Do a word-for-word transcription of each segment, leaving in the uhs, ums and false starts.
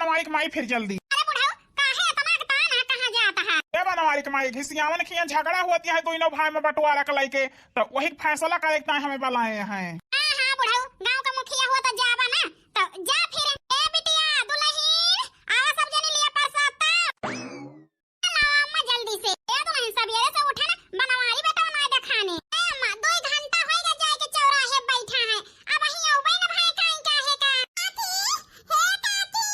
बनवारी के माई फिर जल्दी। अरे बुढ़ऊ, काहे इतना ताना कहाँ जाता है? ए बनवारी के माई, घिसियावन खिया झगड़ा होती है दोनों भाई में बंटवारा के लइके, तो वही फैसला करे के ताई हमें बुलाए हैं। हाँ, हाँ बुढ़ऊ, गाँव का मुखिया हुआ तो जाबा ना, तो जा फिर। ए बिटिया, दुलहिन, आवा सब जनी लिया प्रसाद ता। लावा अम्मा जल्दी से। ए दुलहिन, सबेरे से उठा ना, बनवारी बेटवा ना देखाने। ए अम्मा, दो घंटा होइगा जाए के चौराहे बैठा है, अब वहीं अउबे न भाई काई काहे का। काकी, हे काकी।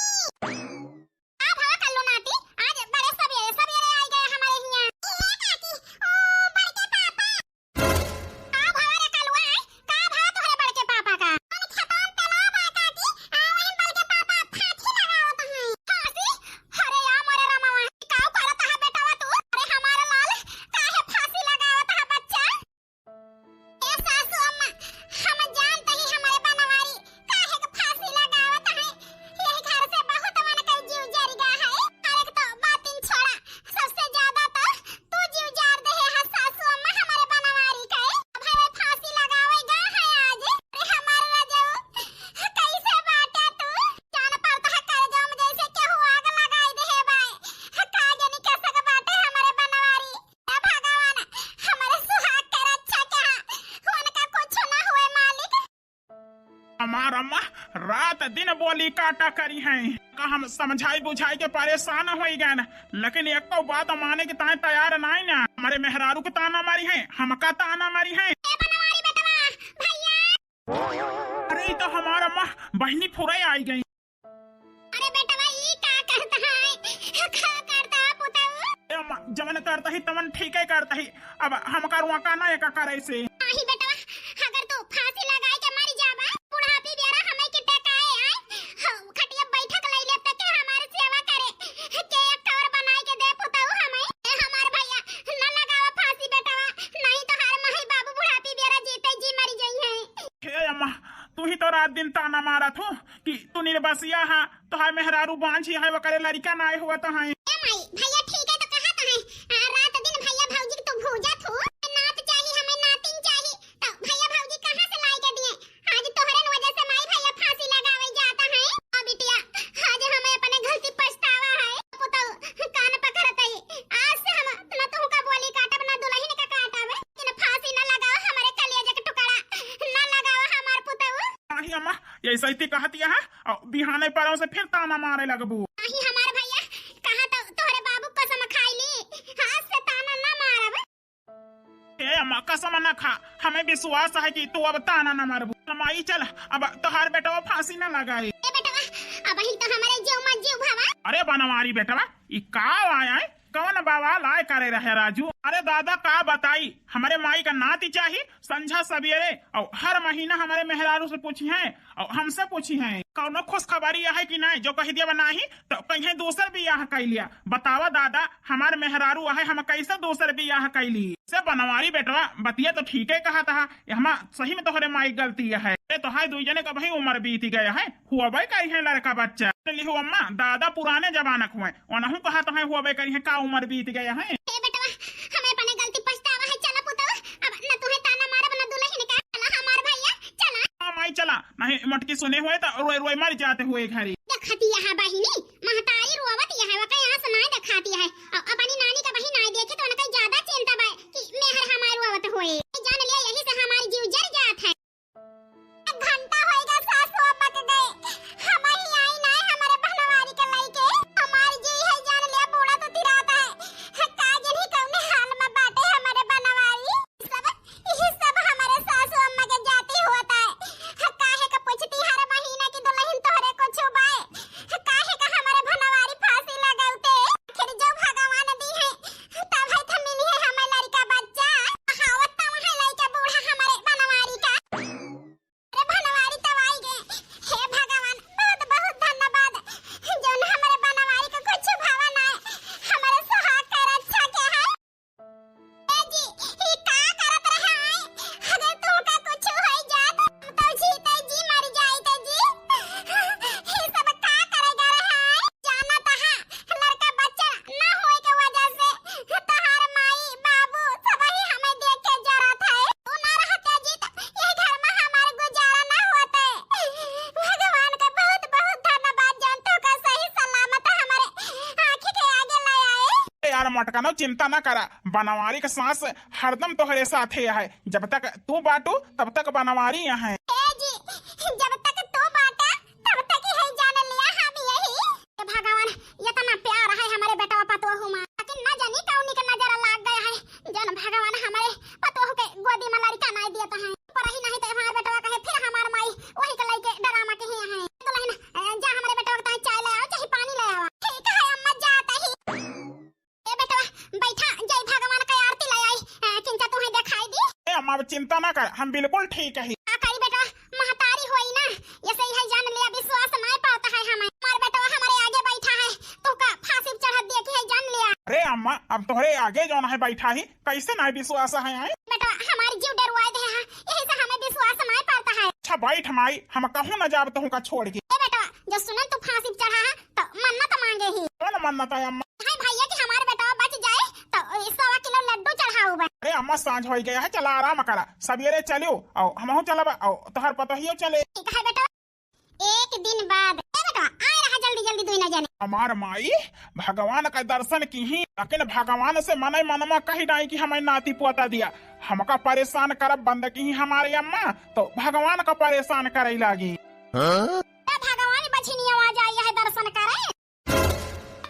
का भवा कल्लू नाती, आज बड़े सबेरे सबेरे आई गए हमारे हियाँ। ए काकी, ओ बड़के पापा। का भवा रे कलुआ, आय? का भवा तोहरे बड़के पापा का? अरे खेतवा में तेलवा बा काकी, आ वही बड़के पापा फांसी लगावत हैं। फांसी? अरे या मोरे रामवा, का करत है बेटवा तू? अरे हमारा लाल, काहे फांसी लगावत है बच्चा? ए सासू अम्मा, हम जानत ही हमारे बनवारी काहे के फांसी लगावत है। यही घर से बहुत मन के जीव जर गया है। अरे तो बातिन छोड़ा, सबसे ज्यादा तो तू जीव जार दे है सासू अम्मा हमारे बनवारी के। अब है फांसी लगावे गा है आज। अरे हमार रजऊ, कैसे बाटे तू? जान पड़ता है करेजवा में जैसे केहू आग लगाई दे है बाय। का जानी कैसे के बाटे हमारे बनवारी। हे भगवान, हमारे सुहाग के रक्षा कहा, उनका कुछ ना हुए मालिक। हमार अम्मा रात दिन बोली काटा करी हैं। का हम समझाई बुझाई के परेशान होई गए न, लेकिन एको बात माने के ताए तैयार नाई ना। हमारे मेहरारू के ताना मारी हैं, हमका ताना मारी हैं। ए बनवारी बेटवा, भैया। अरे ई तो हमार अम्मा बहिनी फुरे आई गई। अरे बेटवा, ई का करता है? का करता है पुतऊ? ए अम्मा, जवन करता ही तवन ठीके करता ही। अब हमका रुआ का ना एका करे से। नाही बेटवा, अगर तू फांसी लगाए के मर जाबा, बुढ़ापी बेरा हमें के टकाए आए, हम खटिया बैठक लई लेब त के हमार सेवा करे? के एक कवर बनाए के दे पुतऊ हमें। ए हमार भैया, न लगावा फांसी बेटवा, नहीं तो हर माई बाबू बुढ़ापी बेरा जीते जी मर जाई हैं। हे अम्मा, तू ही तो रात दिन ताना मारत हो कि तू निर्बसिया हा, तोहार मेहरारू बांझी है, ओकरे लड़िका नाय हुआ तो है। ए माई, भैया ठीक है तो कहा तो है। आ, रात दिन भैया भौजी के तू भूजत हो। नात चाही, हमें नातिन चाही, तो भैया भौजी कहाँ से लाई के दिए? आज तोहरे न वजह से माई भैया फांसी लगावे जाता है। आ बिटिया, आज हमें अपने गलती पछतावा है। पुतऊ, कान पकड़त है। आज से हम न तुहका बोली काटब, न दुलहिन का काटब। लेकिन फांसी न लगाओ, हमारे कलेजे के टुकड़ा, न लगाओ हमार पुतऊ। नाही अम्मा, ये सही कहतिया है, और बिहाने परों से फिर ताना मारे लगबू। नाही हमार भैया, कहा तो तोहरे बाबू कसम खाई ली, आज से ताना न मारब। ए अम्मा, कसम न खा, हमें विश्वास है कि तू अब ताना न मारबू। माई चल, अब तोहार बेटवा फांसी न लगाए। ए बेटवा, अब ही तो हमारे जीव मत जीव भवा। अरे बनवारी बेटवा, ई का आया है? कौन बवाल आय करे रहे राजू? अरे दादा का बताई, हमरे माई का नाती चाही, संझा सबेरे और हर महीना हमरे मेहरारू से पूछी हैं और हमसे पूछी हैं, कौनो खुशखबरी है कि नहीं? जो कह दिया नाही तो कहीं दूसर बियाह कर लिया। बतावा दादा, हमार मेहरारू है, हम कैसे दूसर बियाह कर ली? से बनवारी बेटवा, बतिया तो ठीके कहत हा, एहमा सही में तोहरे माई गलती है। ए, तोहार दुई जने का भाई उम्र बीत गया है, हुआ भाई करी है लड़का बच्चा। चली हो अम्मा, दादा पुराने जमाना के हुए, ओनहु कहत हैं हुआ भाई करी है, का उम्र बीत गया है। ए बेटवा, हमें अपने गलती पछतावा है, चला पुतवा, अब न तुहे ताना मारब न दुलहिन का, चला हमार भैया, चला। हाँ माई चला, नहीं मटकी सुने हुए तो रोए रोए मर जाते हुए घरी। देखती यहाँ बहिनी, महतारी रोवत यहाँ, वका यहाँ से नाई देखाती है, अब अपनी नानी का बहिन नाई देखे तो उनका ज्यादा चिंता बा कि मेहर हमार रोवत होए। जान लिया यही से हमारी जीव जर जात है। एक घंटा होएगा सासू अम्मा के गए, हम ही आई ना है हमारे बनवारी के लइके। हमार जी है जान लिया बूढ़ा तो तिराता है, का जनी कौने हाल में बाटे हमारे बनवारी। सब, यही सब हमारे सासू अम्मा के जाति होता है। काहे का पूछती हर महीना की दुलहिन तोहरे कुछ बाय? मोटकनो चिंता न करा, बनवारी के सास हरदम तोहरे साथे है। जब तक तू बाटू तब तक बनवारी यहाँ है। ए जी, जब तक तू बाटा तब तक ही है जान लिया हम यही। हे भगवान, इतना प्यार है हमरे बेटवा पतोहू मा, लेकिन न जानी कौनी के नजर लाग गया है, जौन भगवान हमरे पतोहू के गोदी मा लड़का नाई दिया है। पर ही नहीं तो हमार बेटवा कहे फिर हमार माई वही के लइके डरामा के ही है। तो लहिन, अ, जा हमरे बेटवा के ताई चाय ले आवा, चाहे पानी ले आवा। ठीक है अम्मा, जात ही। ए बेटवा, बैठा, जय भगवान के आरती ले आई, अ, किंचा तुहे दिखाई दी। ए अम्मा, अब चिंता ना कर, हम बिल्कुल ठीक ही। का करी बेटवा, महतारी होई ना, ये सही है जान लिया, विश्वास नहीं पड़ता है हमें। हमार बेटवा हमारे आगे बैठा है, तो का फांसी पे चढ़ा दिया कि है जान लिया। अरे अम्मा, अब तोहरे आगे जौन है बैठा ही, कैसे नहीं विश्वास है, हैं? बेटवा, हमार जीव डरवाए दे है, यही से हमें विश्वास नहीं पड़ता है। अच्छा बैठ माई, हम कहूँ न जाब तोहू का छोड़ के। ए बेटवा, जो सुनन तू फांसी पे चढ़ा है, तो मन्नत मांगे ही। कौन मन्नत है अम्मा? है भैया कि हमार बेटवा बच जाए, तो सवा किलो लड्डू चढ़ाऊ बा। अरे अम्मा, सांझ हो गया है, चला आराम करा, सवेरे चलियो, आओ हमहू चलब, आओ तोहर पतोहियो चले। ठीक है बेटवा। एक दिन बाद। ए बेटवा, आए रहा जल्दी जल्दी दुई ना जने। हमार माई भगवान का दर्शन की ही, लेकिन भगवान से मने मनमा कही डाई कि हमें नाती पोता दिया, हमका परेशान करब बंद की ही हमारे अम्मा, तो भगवान का परेशान करे लागी। हाँ? ए भगवान बझिनिया आ जाई है दर्शन करे।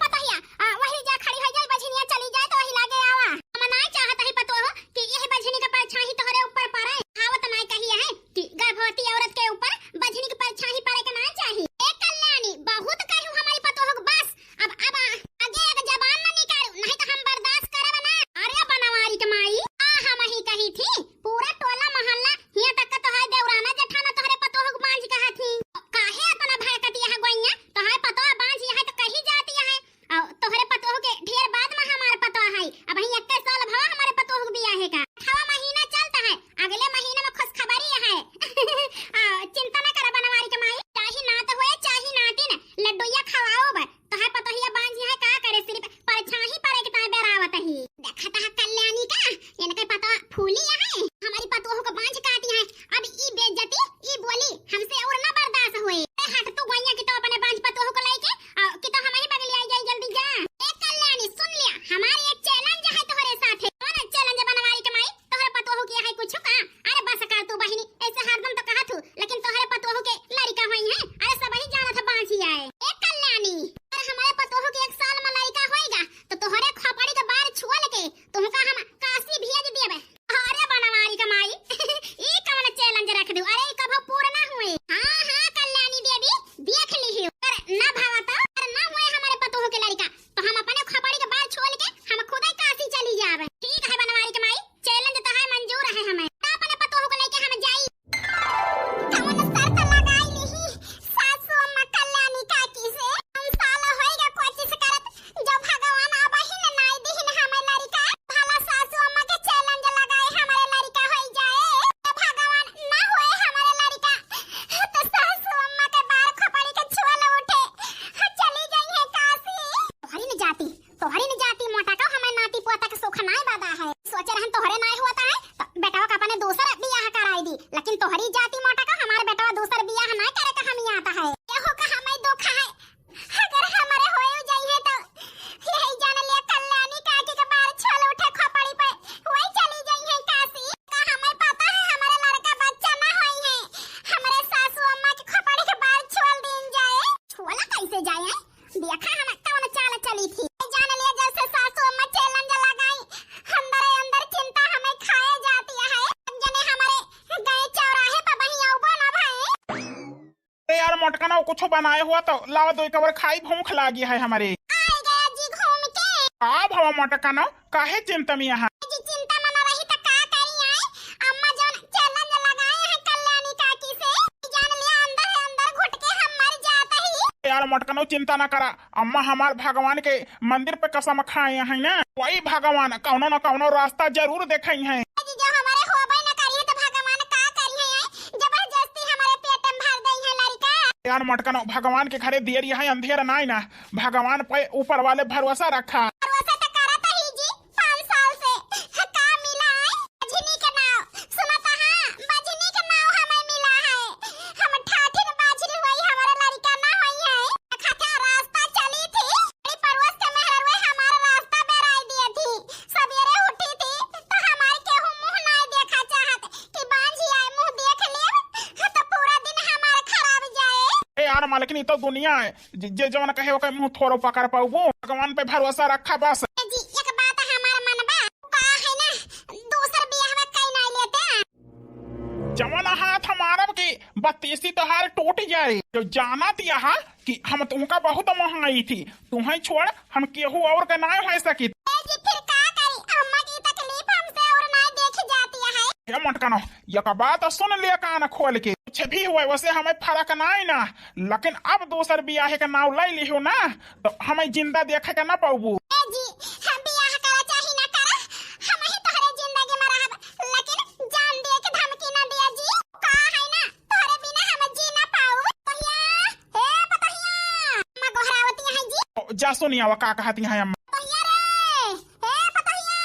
पतोहिया, आ, वही जा खड़ी हो जाई, बझिनिया चली जाए तो वही लागे आवा। हम नाय चाहत ही पतोह कि यही बझिनी का परछाई तोहरे ऊपर पड़े। कहावत नाय कही है कि गर्भवती औरत के ऊपर बझिनी के परछाई पड़े के नाय चाही। ए कल्याणी, बहुत कहू हमारी पतोह के बस। अब, अब आ, आगे एक जबान ना निकालू, नहीं तो हम बर्दाश्त करब ना। अरे बनवारी के माई, आ हम ही कही थी, पूरा टोला मोहल्ला हियां तक का तोहार देवराना जेठाना तोहरे पतोह के बांझ कहत ही। काहे इतना भड़कती है गोइया? तोहार पतोह बांझ है तो कही जाती है। और तोहरे पतोह के ढेर बाद में हमार पतोह है। अब ही इक्कीस साल भवा हमारे पतोह के बियाहे का। अठारह महीना चलता है, अगले महीने में खुशखबरी है। आ, चिंता ना करा बनवारी के माई, चाही नात होए चाही नातिन, लड्डुइया खवाओ बा। तोहार पतोहिया बांझ है का करे, सिर्फ परछाई पड़े के ताय बेरावत ही। देखत है कल्याणी का, इनके पतोह फूली है, हमारी पतोह को बांझ कहती है। अब ई बेइज्जती, ई बोली हमसे और ना बर्दाश्त होए। ए हट तू गोइया की तो अपने बांझ पतोह को लेके, आ, कि तो हम ही बगली आई जाई, जल्दी जा। ए कल्याणी सुन लिया, हमारी एक challenge है तोहरे साथे। कौन challenge बनवारी के माई? तोहरे पतोह किया है कुछ का? अरे बस कर तू बहिनी, ऐसे हरदम तो कहत हूँ, लेकिन तोहरे पतोह के लड़का होई है। अरे सब ही जानत है बांझी आए। ए कल्याणी, अगर हमारे पतोह के एक साल में लड़का होएगा, तो तोहरे खोपड़ी के बार छुअल के तुमका हम काशी भेज देबे। अरे बनवारी के माई, ई कौन challenge रख दू? अरे ई कभो पूरा ना हुए। हाँ, हाँ, कल्याणी देवी, देख लिहियो। अगर ना भावा तो, अगर ना हुए हमारे पतोह के लड़का, तो हम अपने खोपड़ी के बार छोल के हम खुदे काशी चली जावे। ठीक है बनवारी के माई, challenge तो है, मंजूर है हमें। तो अपने पतोह को लेके हम जाई। कौन शर्त लगाई लिही? सासू अम्मा कल्याणी काकी से हम साल होइगा कोशिश करत, जो भगवान अबहिन नाई दिहिन हमें लड़िका। भला सासू अम्मा के challenge लगाए हमरे लड़िका होई जाए। ए भगवान, ना होए हमरे लड़िका, तो सासू अम्मा के बार खोपड़ी के छुअल उठे, चली जाई है काशी। तोहरी न जाती, तोहरी न जाती मोटा का हमें नाती पोता के सुख नाय बादा है। सोचे रहन तोहरे नाय होता है, तो बेटवा का अपने दूसर बियाह कराई दी, लेकिन तोहरी जाति मोटा का हमार बेटवा दूसर बियाह ना करे का हम आता है। एहो का हमें दुख है, अगर हमारे होए जाई है तो यही जान लिया कल्याणी काकी के बार छल उठे खोपड़ी पे, वही चली जाई है काशी। का हमें पता है हमारे लड़का बच्चा ना होई है, हमारे सासू अम्मा के खोपड़ी के बार छोल दीन जाए। छोला कैसे जाए है? देखा हम कौन चाल चली थी। जान लिया जैसे सासू अम्मा challenge लगाई, अंदर अंदर चिंता हमें खाए जाती है। जने हमारे गए चौराहे पर वहीं आऊबो ना भाई। अरे यार मोटकना, वो कुछ बनाए हुआ तो लावा दो, एक बार खाई, भूख लागी है हमारे। आए गया जी घूम के। का भवा मोटकना, काहे चिंता में यहाँ? जी चिंता में ना रही तो का करी आए? अम्मा जौन challenge लगाए हैं कल्याणी काकी से, जान लिया अंदर है अंदर घुट के हम मर जाता ही। यार मोटकनो चिंता ना करा, अम्मा हमार भगवान के मंदिर पे कसम खाए हैं ना, वही भगवान कौनो न कौनो रास्ता जरूर देखे हैं। जी जो हमारे होबे न करी है तो भगवान का करी है? जबरदस्ती हमारे पेट में भर दई है लड़का। यार मोटकनो, भगवान के घरे देर यहाँ अंधेर नाई ना, भगवान पे ऊपर वाले भरोसा रखा। भरोसा तो करत ही जी, पाँच साल से। का मिला है? बझनी के नाव। सुनत हा? बझनी के नाव हमें मिला है। हम ठाठिन बाझिन होई, हमारा लड़का ना होई है। खातिर रास्ता चली थी। बड़ी परवस के मेहररुए हमारा रास्ता बेराई दिए अरे मालकिन, ई तो दुनिया है, जे, जे जवन कहे ओके मुंह थोड़ो पकड़ पाउबू। भगवान पे भरोसा रखा बस। ए जी, एक बात हमार मन बा, का है ना, दूसर बियाह में कई नहीं लेते। जवन हाथ मारब कि बत्तीसी तोहार टूट जाए। जो जानत यहा कि हम तुमका बहुत मोहाई थी, तुम्हें छोड़ हम केहू और के नाय हो सकित। ए जी, फिर का करी? अम्मा की तकलीफ हमसे और नाय देखी जाती है। हे मटकनो, एक बात सुन लिया कान खोल के, कुछ भी हुए वैसे हमें फर्क नाय ना, लेकिन अब दूसर बियाह के नाव ले लिहो ना, तो हमें जिंदा देखे के ना पाबू। ए जी, हम बियाह करा चाही ना करा, हम ही तोहरे जिंदगी में रहब, लेकिन जान दिए के धमकी ना दिया जी। का है ना, तोहरे बिना हम जी ना पाऊ। पतोहिया, ए पतोहिया, अम्मा गोहरावती है जी। ओ, जा सुनिया, वो का कहती है अम्मा। पतोहिया रे, ए पतोहिया,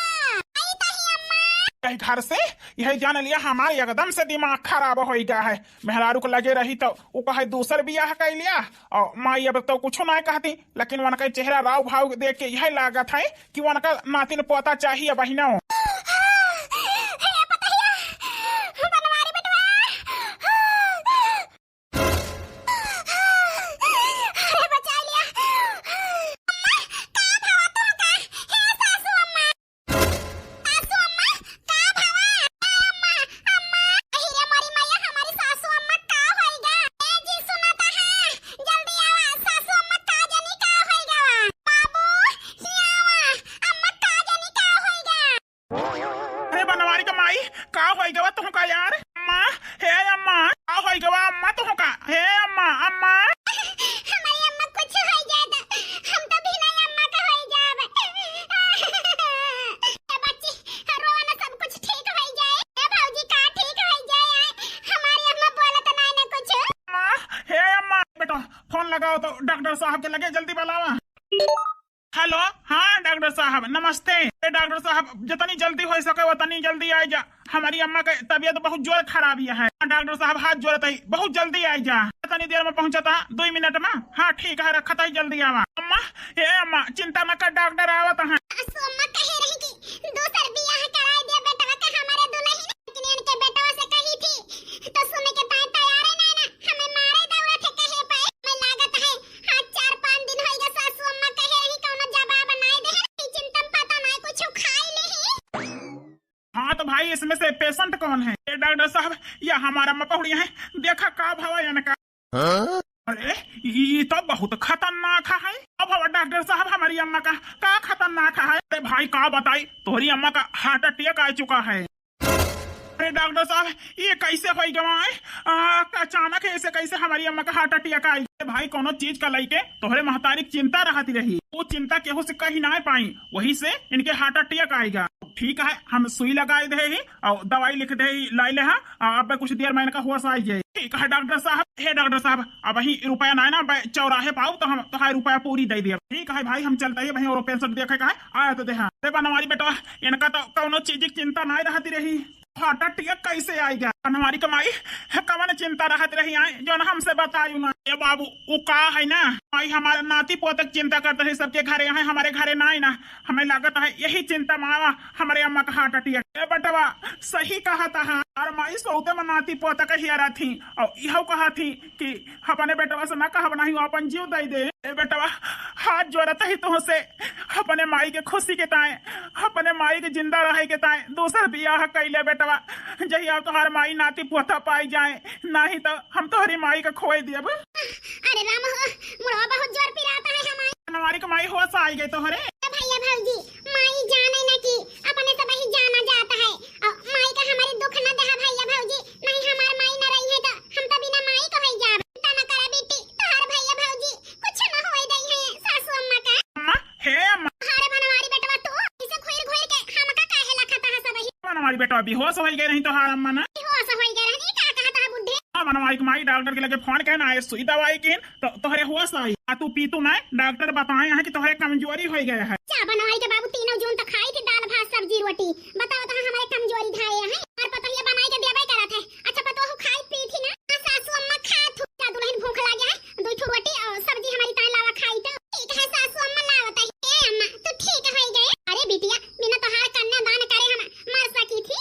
आई तही अम्मा। कहीं घर से यही जान लिया, हमारे एकदम से दिमाग खराब हो गया है। मेहरारू को लगे रही तो वो कहे दूसर बियाह कर लिया, और माई अब तो कुछ ना कहती, लेकिन उनका चेहरा राव भाव देख के यह लागत है कि उनका नातिन पोता चाहिए बहिनो। हे पतोहिया, बनवारी बेटवा, अरे बचा लिया। अम्मा, का भवा तोहका? हे सासू अम्मा, सासू अम्मा, का भवा? ए अम्मा, अम्मा, अही रे मोरी मैया, हमारी सासू अम्मा का होइगा? ए जी, सुना तो है, जल्दी आवा, सासू अम्मा का जानी का होइगा? बाबू, हिया आवा, अम्मा का जानी का होइगा? अरे बनवारी के माई, का होइगा तुहका यार? अम्मा, हे अम्मा, का होइगा अम्मा तुहका? हे अम्मा, अम्मा। हमारी अम्मा कुछ हो जाए तो हम तो बिना अम्मा का हो जाब। ए बच्ची, रोवा ना, सब कुछ ठीक हो जाए। ए भौजी, का ठीक हो जाए? हमारी अम्मा बोलत ना ना कुछ। अम्मा, हे अम्मा, बेटा, फोन लगाओ तो डॉक्टर साहब के लगे, जल्दी बुलावा। हेलो, हाँ डॉक्टर साहब, नमस्ते। ए डॉक्टर साहब, जितनी जल्दी हो सके उतनी जल्दी आ जा। हमारी अम्मा के तबीयत बहुत जोर खराब ही है। हाँ, डॉक्टर साहब, हाथ जोड़त ही, बहुत जल्दी आ जा। इतनी देर में पहुँचत है, दो मिनट में। हाँ, ठीक है, रखत ही, जल्दी आवा। अम्मा, हे अम्मा, चिंता न कर, डॉक्टर आवत है। सासू अम्मा कहे रही कि दूसर बियाह कराए दिया बेटवा के हमारे दुल्हन, लेकिन इनके बेटवा से कही थी तो सुने के ताई तैयार है ना, ना। हमें मारे दौड़त है कहे पे। हमें लागत है आज चार पाँच दिन होइगा, सासू अम्मा कहे रही कौनो जवाब नाय दे। ई चिंता में पता नाय कुछ खाई ले ही। हाँ तो भाई, इसमें से पेशेंट कौन है? ए डॉक्टर साहब, या हमार अम्मा पहुड़ी है, देखा का भवा इनका। हाँ? अरे, ई तो बहुत खतरनाक है। अब भवा डॉक्टर साहब, हमारी अम्मा का का खतरनाक है? अरे भाई, का बताई, तोहरी अम्मा का हार्ट अटैक आ चुका है। अरे डॉक्टर साहब, ये कैसे हो गवा है? आ, अचानक ऐसे कैसे हमारी अम्मा का हार्ट अटैक आई? अरे भाई, कोनो चीज का लइके तोहरे महतारी के चिंता रहती रही, वो चिंता केहू से कही ना पाई, वही से इनके हार्ट अटैक आइगा। ठीक है, हम सुई लगाई दे ही और दवाई लिख दे ही, लाई ले हा, आ, अब कुछ देर में इनका होश आई जाए। ठीक है डॉक्टर साहब, हे डॉक्टर साहब, अब वही रुपया ना है ना, अब चौराहे पाओ तो हम तोहार रुपया पूरी दे दिया। ठीक है भाई, हम चलते ही वहीं और पेशेंट देखे का है, आया तो देहा। अरे बनवारी बेटवा, इनका तो कौनो चीज की चिंता ना रहती रही। हार्ट अटैक कैसे आइगा? बनवारी के माई, कवन चिंता रहत रही आए, जौन हमसे बतायु ना। ए बाबू, उ का है ना, माई हमारे नाती पोतक चिंता करत रही, सबके घरे है, हमारे घरे ना है ना। हमें लागत है यही चिंता में आवा हमारे अम्मा का हार्ट अटैक। ए बेटवा, सही कहत है, और माई सौते में नाती पोतक हियरा थी, और इहो कहा थी कि अपने बेटवा से ना कहब, नहीं वो अपन जीव दे दे। ए बेटवा, हाथ जोड़त ही तुहसे, अपने माई के खुशी के ताए, अपने माई के जिंदा रहे के ताए दूसर बियाह कैले बेटवा। जहिया तोहार माई नाती पोता पाई जाए, नहीं तो हम तोहरी माई के खोए दियब। अरे राम हो, मुड़वा बहुत जोर पिराता है हमारे। बनवारी के माई होश आई गई तोहरे। ए भैया भौजी, माई जाने ना कि अपने सब ही जाना जाता है, और माई का हमारी दुख ना दहा भैया भौजी, नहीं हमार माई ना रही है तो हम तो बिना माई का हो जाब। चिंता ना करा बेटी, तोहार भैया भौजी कुछ ना होए दई है सासू अम्मा का। अम्मा, हे अम्मा। अरे बनवारी बेटवा तू, इसे घुर घुर के हमका काहे लखत है सब ही? बनवारी बेटवा बेहोश होई गए रही तोहार अम्मा ना। बेहोश होई गए रही, का कहत है बुढ़े? हाँ, बनवारी के माई डॉक्टर के लगे फोन कहना है, सुई दवाई की तो तोहरे होश आई। आ तू पीतू ना, डॉक्टर बताए हैं कि तोहरे कमजोरी हो गया है। जा बनवारी के बाबू, तीनों जून तक खाई थी दाल भात सब्जी रोटी, बताओ तो हमारे कमजोरी धाए है। और पतोहिया बनाई के देबे करत है। अच्छा पतोहू खाई पी थी ना? हाँ, सासू अम्मा खात हूँ। जा दुल्हन भूख लागे है, दो ठो रोटी और सब्जी हमारी ताई लावा खाई तो। ठीक है सासू अम्मा लावत है। ए अम्मा, तू ठीक हो गए? अरे बिटिया, बिना तोहार कन्यादान करे हम मर सकी थी।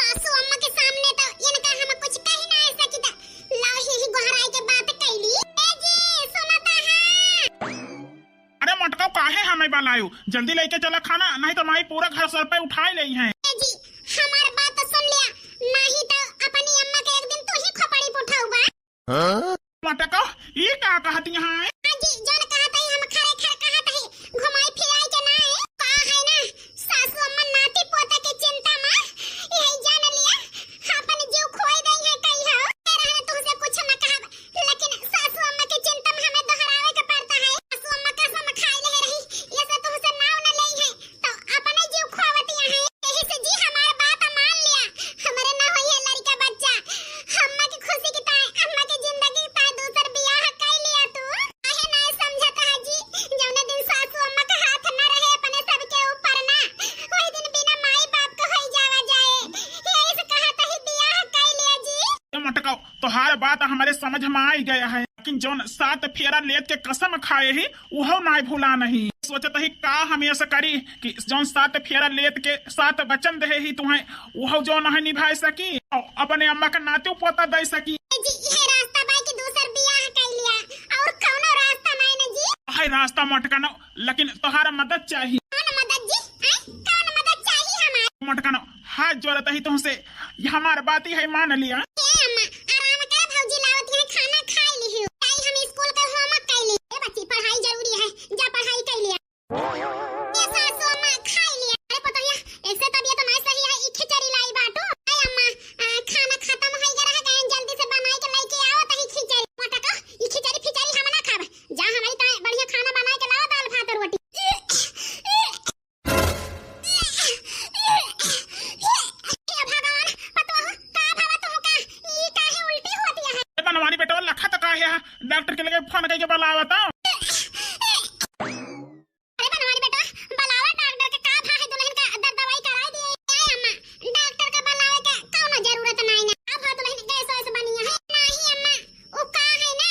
सासू अम्मा के सामने तो इनका हम कुछ कही ना सकी था। लाओ ही, ही गोहराई के बात कैली। नहीं बलायो, जल्दी लेके चला खाना, नहीं तो माई पूरा घर सर पे उठाए लेई हैं। ए जी, हमार बात सुन लिया, नहीं तो अपनी अम्मा के एक दिन तू ही खोपड़ी पे उठाउबा। मटको, ई का कहत यहाँ है? हाँ जी, जौन कहत है हम खरे खर कहत है, घुमाई फिराई के ना है। का है ना, सासू अम्मा नाती पोता के चिंता में, यही जान लिया, अपन जीव खोई दई है कही हो। ए रहने तुमसे कुछ न कहब, लेकिन सासू अम्मा के चिंता में हमें दोहरावे के पड़ता है। सासू अम्मा कसम खाई ले रही, ये से तुमसे नाव न लेई है, तो अपने जीव खोवतिया है। यही से जी हमार बात मान लिया, हमरे ना होई है लड़का बच्चा। अम्मा की खुशी की ताई, अम्मा की जिंदगी की ताई दूसर बियाह कर लिया तू। काहे ना समझत है जी, जौने दिन सासू अम्मा का हाथ न रहे अपने सबके ऊपर ना, वही दिन बिना माई बाप के होई जावा जाए। यही से कहत ही बियाह कर लिया जी। ए मटकाओ, तोहार बात हमारे समझ में आई गया है, लेकिन जौन सात फेरा लेत के कसम खाए ही, उहो नाय भुला नहीं। सोचत ही का हम ऐसा करी कि जौन सात फेरा लेत के सात वचन दे ही तुम्हें, उहो जौन है निभाए सकी और अपने अम्मा का नाते पोता दे सकी। ए जी, यह रास्ता बाई कि दूसर बियाह कर लिया, और कौनो रास्ता नहीं ना जी। है रास्ता मटकानो, लेकिन तोहार मदद चाहिए। कौन मदद जी? आय, कौन मदद चाहिए हमारे? मटकानो, हाथ जोड़त ही तुमसे, ये हमार बात ही है, मान लिया। ए अम्मा, आराम कर, भौजी लावत है, खाना खाई लिहियो। ताई हम स्कूल के homework कर ली। ए बच्ची, पढ़ाई जरूरी है, जा पढ़ाई कर लिया। ए सासू अम्मा, खाई लिया। अरे पतोहिया, एक से तबीयत नहीं सही है, ई खिचड़ी लाई बाटू। ए अम्मा, आ, खाना खत्म होई गया रह गए, जल्दी से बनाई के लेके आओ तही खिचड़ी। मटका, ई खिचड़ी फिचड़ी हम ना खाब। जा हमारी ताई बढ़िया खाना बनाई के लाओ, दाल भात और रोटी। हे भगवान, पतोह, का भवा तुमका? ई काहे उल्टी होती है? ए बनवारी बेटवा, लखा तो का है? डॉक्टर के लगे फोन करके बुलावा तो। अरे बनवारी बेटवा, बुलावा डॉक्टर के, का भा है दुल्हन का दर दवाई कराई दिए। ए अम्मा, डॉक्टर के बुलावे के कौनो जरूरत नहीं ना। अब दुल्हन गैस वैस बनी है? नहीं अम्मा, उ का है ना?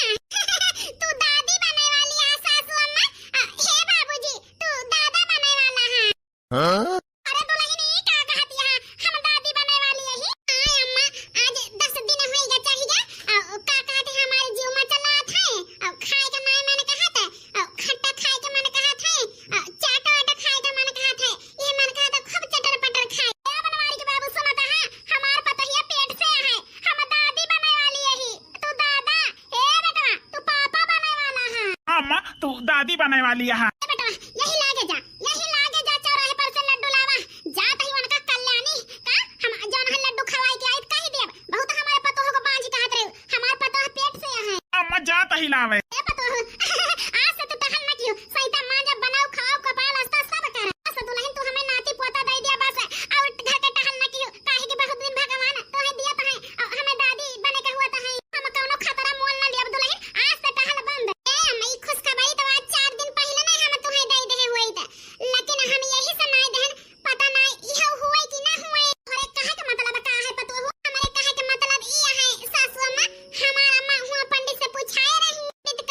तू दादी बने वाली है सासू अम्मा। अ, हे बाबूजी, तू दादा बने वाला है। हाँ? अरे दुल्हन, ई का कहत यहाँ? हम दादी बने वाली यही। आय अम्मा, आज दस दिन होई गा, चाही गा। अ, का कहत है, हमारे जीव में चलात है। अ, खाए के नाय मन कहत है। अ, खट्टा खाए के मन कहत है। अ, चाट वाट खाए के मन कहत है। ये मन कहत है खूब चटर पटर खाए। ए बनवारी के बाबू सुनत है, हमार पतोहिया पेट से है। हम दादी बने वाली यही। तू दादा, ए बेटवा, तू पापा बने वाला है। हाँ अम्मा, तू दादी बने वाली है। ए बेटवा, यही लागे जा, यही लागे जा, चौराहे पर से लड्डू लावा। जात ही उनका कल्याणी का, हम जौन है लड्डू खवाई के आई, कही देब, बहुत हमारे पतोह को बांझ कहत रहे, हमार पतोह पेट से है। अम्मा, जात ही लावे। ए पतोह, आज से तू टहल न कियो, सैता मांजा बनाओ, खाओ, कपड़ा लत्ता सब कर। बस दुल्हन तू हमें नाती पोता दे दिया बस, और घर के टहल न कियो, काहे कि बहुत दिन भगवान तोहे दिया तो है, और हमें दादी बने के हुआ तो है, हम कौनो खतरा मोल न लियब दुल्हन, आज से टहल बंद। ए अम्मा, ई खुशखबरी तो आज चार दिन पहले नहीं हम तोहे दे दे हुई त, लेकिन हम यही से नहीं देहन, पता नहीं यह हुए कि ना हुए। अरे कहे के मतलब का है पतोहू? हमारे कहे के मतलब ई है सासू अम्मा, हमार अम्मा हुआ पंडित से पूछाए रही, पंडित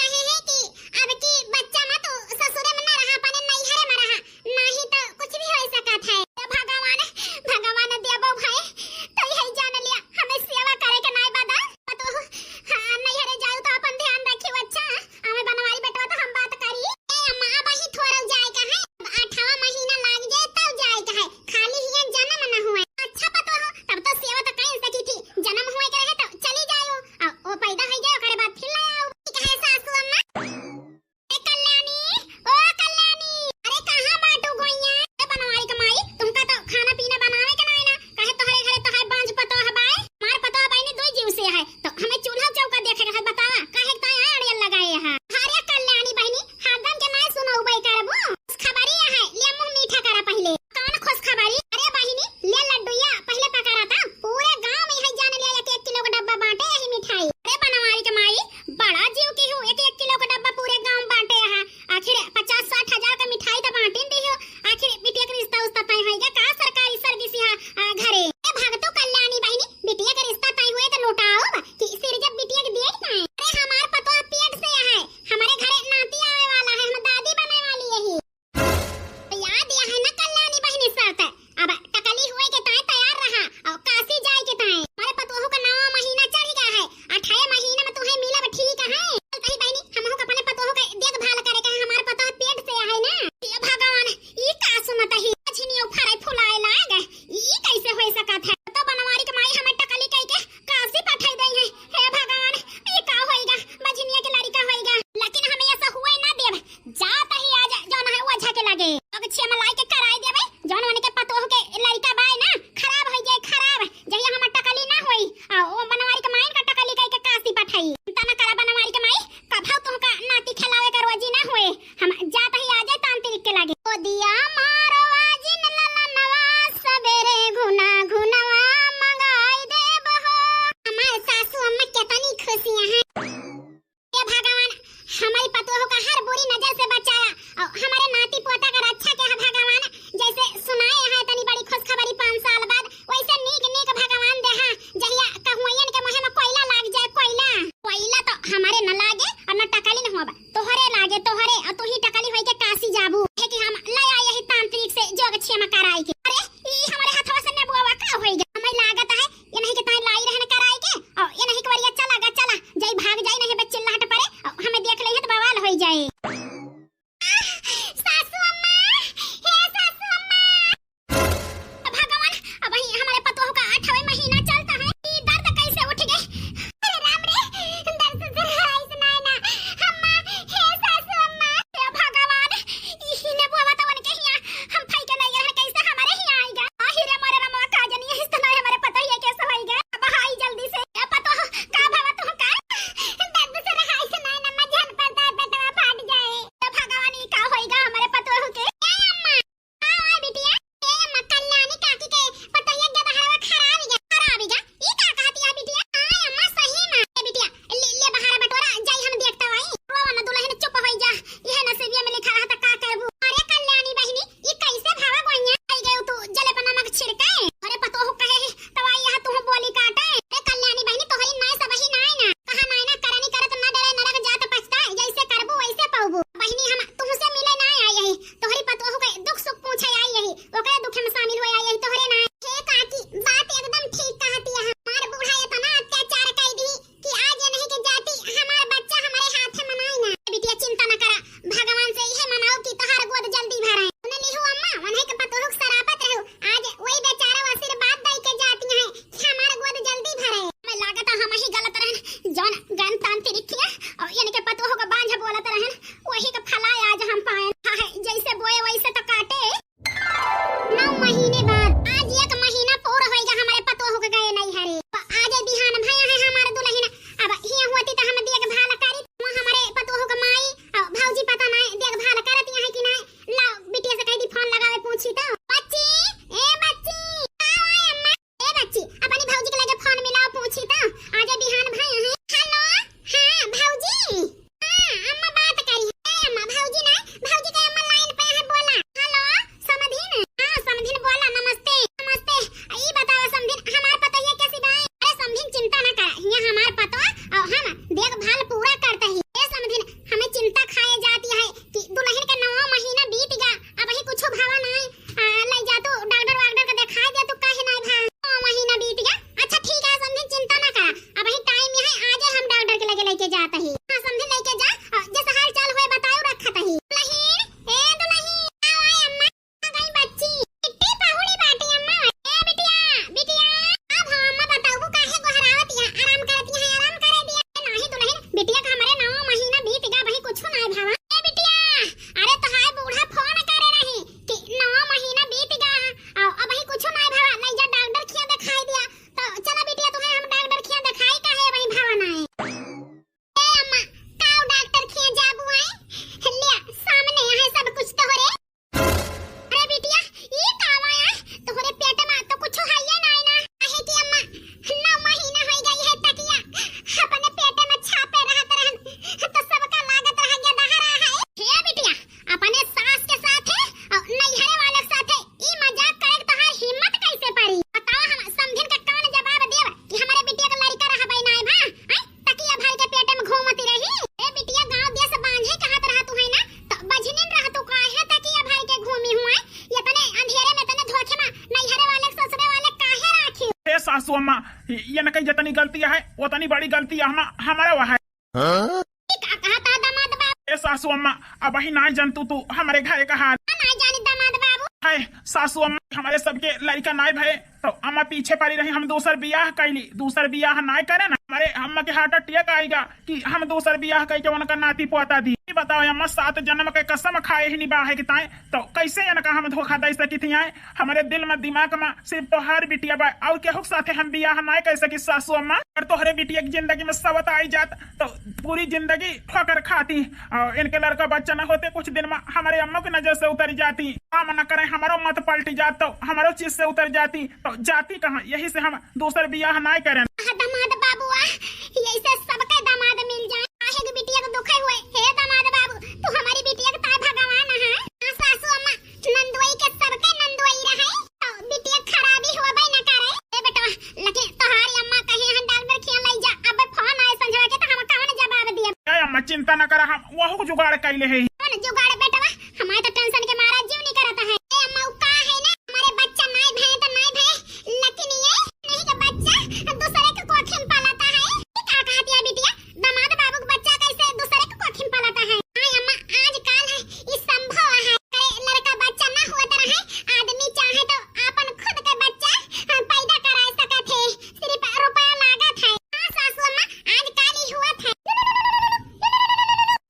अम्मा, ये न कही जितनी गलती है, उतनी बड़ी गलती है हम, हमारा वह है। हाँ? ई का कहत ह दामाद बाबू? ए सासू अम्मा, अबही नाहीं जनतू तू हमरे घरे का हाल। नाहीं जानी दामाद बाबू। हाय सासू अम्मा, हमरे सबके लड़िका नाहीं भए, तो अम्मा पीछे पड़ी रही, हम दूसर बियाह कइली, दूसर बियाह नाहीं करे ना, हमरे अम्मा के heart attack आइगा कि हम दूसर बियाह कइके उनका नाती पोता दी। ई बताओ अम्मा, सात जनम के कसम खाए ही निबाहे के ताईं, तो कइसे इनका हम धोखा दइ सकी थी? आए हमरे दिल में, दिमाग में सिर्फ तोहार बिटिया बा, अउर केहू के साथे हम बियाह नाहीं कइ सकी सासू अम्मा। अगर तोहरे बिटिया की जिंदगी में सवत आई जात, तो पूरी जिंदगी ठोकर खाती। अउर इनके लड़का बच्चा न होते, कुछ दिन में हमरे अम्मा की नजर से उतरी जाती। काम न करे, हमरो मत पलटी जात, तो हमरो चीज से उतर जाती, तो जाती कहाँ? यही से हम दूसर बियाह नाहीं करेन। आह, दामाद बाबू, आह, यइसे सबके दामाद मिल जाए। काहे के बिटिया के दुखे हुए? हे दामाद बाबू, तू हमरी बिटिया के ताईं भगवान है। हाँ, सासू अम्मा, नंदोई के सबके नंदोई रहे, तो बिटिया खराबी होबे न करे। ए बेटवा, लेकिन तोहारी अम्मा कहे हैं डॉक्टर खियां लइ जा, अब फोन आए संझवा के, तो हम कौन जवाब दिए? ए अम्मा, चिंता न करा, हम वहू जुगाड़ कइले ही। कौन जुगाड़ बेटवा? हमारे तो tension के मारा जीव निकरत है। ए अम्मा, उ का है ना, हमरे बच्चा नाहीं भए तो नाहीं भए, लेकिन ये नहीं के बच्चा दूसरे के कोखी में पलत है। ई का कहत ह बिटिया? दामाद बाबू के बच्चा कइसे दूसरे के कोखी में पलत है? हाँ अम्मा, आजकल है, ई संभव है। अरे, लड़का बच्चा ना होत रहे, आदमी चाहे तो आपन खुद के बच्चा, हाँ, पैदा करा सकत है, सिर्फ रुपया लागत है। हाँ सासू अम्मा, आजकल ई होत है।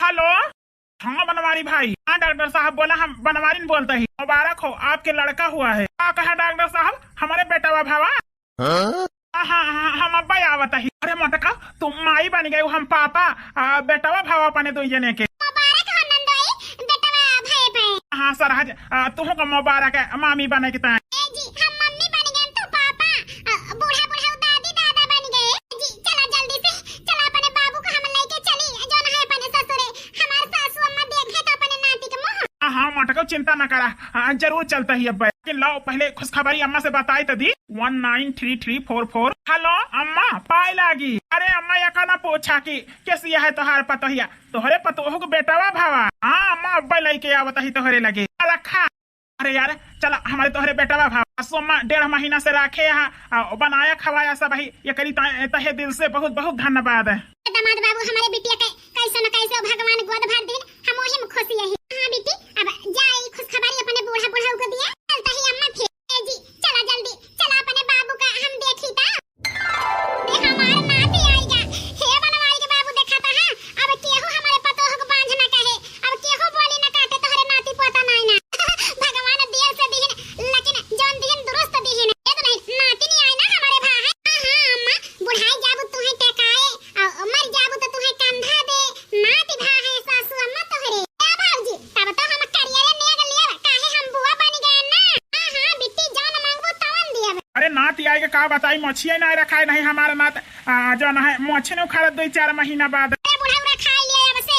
हेलो। हाँ बनवारी भाई। हाँ डॉक्टर साहब बोला, हम बनवारी न बोलत ही। मुबारक हो, आपके लड़का हुआ है। का कहा डॉक्टर साहब, हमरे बेटवा भवा? हाँ? हाँ, हाँ, हाँ, हम अब्बा आवत ही। अरे मोटका, तू माई बन गई, हम पापा, आ, बेटवा भवा अपने दुइ जने के। मुबारक हो नंदोई, बेटवा भए भए। हाँ सरहज, आ, तुहू का मुबारक है मामी बने के ताईं। ए जी, हम मम्मी बन गए, तू पापा। आ, बूढ़ा बुढ़ऊ दादी दादा बन गए। जी, चला जल्दी से, चला अपने बाबू का हम लइके चली, जौन है अपने ससुरे। हमार सासू अम्मा देखे तो अपने नाती के मुँह। हाँ, हाँ, मोटको चिंता न करा, हाँ, जरूर चलत ही अब्बा। लेकिन लाओ पहले खुशखबरी अम्मा से बताई तो दी। One nine three three four four। हेलो अम्मा, पाए लागी। अरे अम्मा, यका ना पूछा कि कैसी है तोहार पतोहिया, तोहरे पतोहू के बेटवा भवा। हाँ अम्मा, अब्बा लइके आवत ही तोहरे लगे। रखा। अरे यार, चला, हमरे तोहरे बेटवा भा, सासू अम्मा डेढ़ महीना से राखे यहाँ, आ, बनाया खवाया सब ही, एकरी ता-, तहे दिल से बहुत बहुत धन्यवाद। दामाद बाबू, हमरे बिटिया के कैसे न कैसे भगवान गोद भर दिन, हम वही में खुश यही। हाँ बेटी, अब जाई खुशखबरी अपने बूढ़ा बुढ़ऊ को दिया, चलत ही अम्मा फिर। ए जी, चला जल्दी, चला अपने बाबू का हम देखी ता। ए, हमार नाती आइगा। हे बनवारी के बाबू, देखा ता, हाँ? अब केहू हमरे पतोह के बांझ ना कहे, अब केहू बोली ना काटे, तोहरे नाती पोता नाई ना। भगवान देर से दिहिन, लेकिन जौन दिहिन दुरुस्त दिहिन। ए तो नहीं, नाती नहीं आई ना हमरे भा है। हाँ, हाँ, अम्मा, बुढ़ाई जाबू तुहे टेकाए, अउ मर जाबू तो तुहे कंधा दे, नाती भा है सासू अम्मा तोहरे। ए भौजी, तब तो हम करियरे नेग लेब, काहे हम बुआ बन गए ना। हाँ, हाँ, बिट्टी, जौन मांगबू तवन दियब। अरे नाती आए के का बताई, मोछिए ना रखाए नहीं हमारा नात, आ, जौन है मोछे न उखाड़त दुइ चार महीना बाद। अरे बुढ़ऊ रखाए लिया अब से।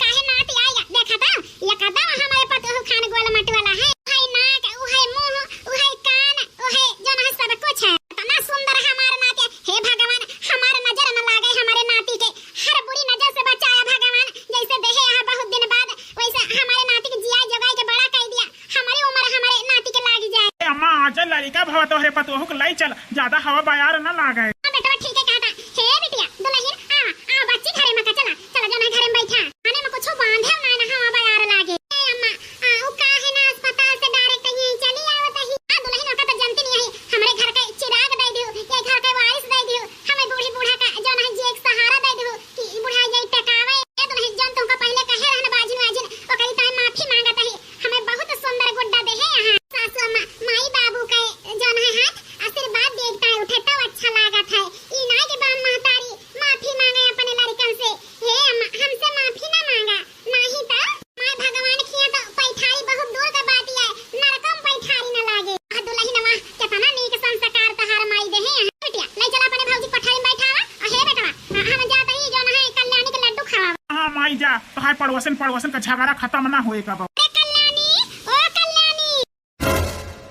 काहे नाती आएगा, देखा था, ये कदम हमारे पतोह खान गोल मट वाला है। उहै नाक, उहै मुंह, उहै कान, उहै जौन है सब कुछ है। इतना सुंदर हमार नाती, हे भगवान, हमार नजर न लागे हमारे नाती के, हर बुरी नजर से बचाया भगवान। जैसे देहे यहाँ बहुत दिन बाद, वैसे हमारे नाती के जिया जोगाई के बड़ा कह दिया। हमारी उम्र हमारे नाती के लागी जाए। ए अम्मा, आजा लड़िका भवा तोहरे पतोहू के लई चल, ज्यादा हवा बयार न लागे। हाँ बेटवा, ठीक है कहता। हे बिटिया, दुलहिन, आवा, आवा बच्ची घरे में का, चला, चला जौन है घरे में बैठा। खाने में कुछ बांधे ना, ना हवा बयार लागे। ए अम्मा, आ, उ का है ना अस्पताल से direct यहीं चली आवत ही। आ दुलहिन ओका तो जनती नहीं है, हमरे घर के चिराग दे दियो, ये घर के वारिस दे दियो, हमें बूढ़ी बूढ़ा का जौन है जिए के सहारा दे दियो। कि ई बुढ़ाई जाई टकावे। ए दुलहिन, जौन तुमका पहिले कहे रहन बाजिन वाजिन, ओकरी ताईं माफी मांगत ही। हमें बहुत सुंदर गुड्डा देहे यहाँ। सासू अम्मा, माई बाबू के जौन है हाथ आशीर्वाद देख ताईं उठे तब अच्छा लागत है। ई नाई के बाप महतारी माफी मांगे अपने लड़कन से। हे अम्मा, हमसे माफी ना मांगा, नाही तो माई भगवान खिया तो पैठारी बहुत दूर का बात है, नरकम पैठारी न लागे। आ दुलहिनवा, केतना नीक संस्कार तहार माई देहे हैं। बिटिया, ले चला अपने भौजी कोठरी में बैठावा। आ हे बेटवा, आ, हम जात ही जौन है कल्याणी के लड्डू खवावा। हाँ माई जा, तोहार पड़ोसन पड़ोसन का झगड़ा खत्म ना होए कबो। अरे कल्याणी, ओ कल्याणी।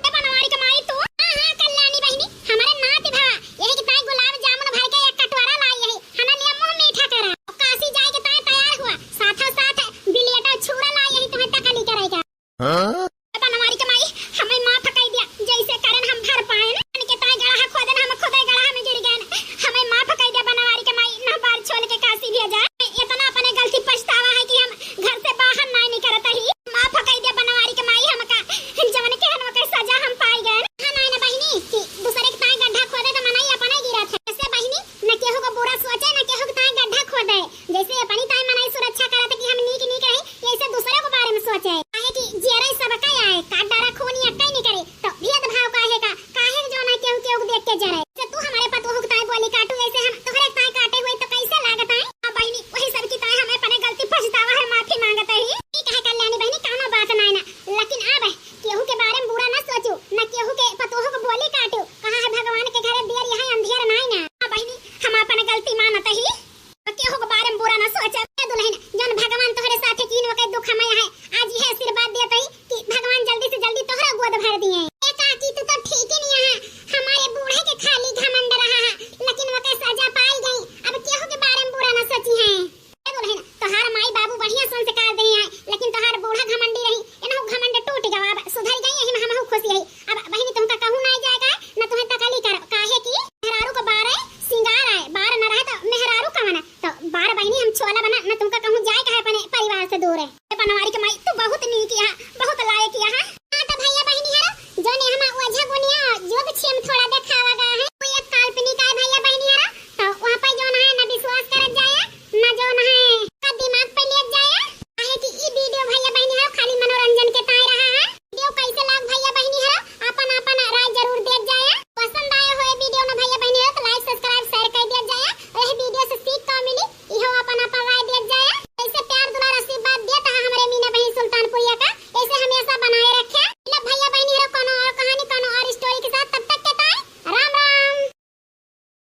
ए बनवारी के माई तू? हाँ, हाँ, कल्याणी बहिनी, हमारे नाती भवा, यही के ताईं गुलाब जामुन भर के एक कटोरा लाई है, हना लिया मुंह मीठा करा। काशी जाए के ताईं तैयार हुआ, साथा साथ बिलियटा छुरा लाई है, तुम्हें तकली करेगा। हाँ? ए बनवारी के माई, हमें माफ कर दिया, जैसे करन हम भर पाए ना, इनके ताईं गड़हा खोदन, हम खुदे गड़हा त सोचे ना केहू के ताए गड्ढा खोदे, जैसे अपनी ताए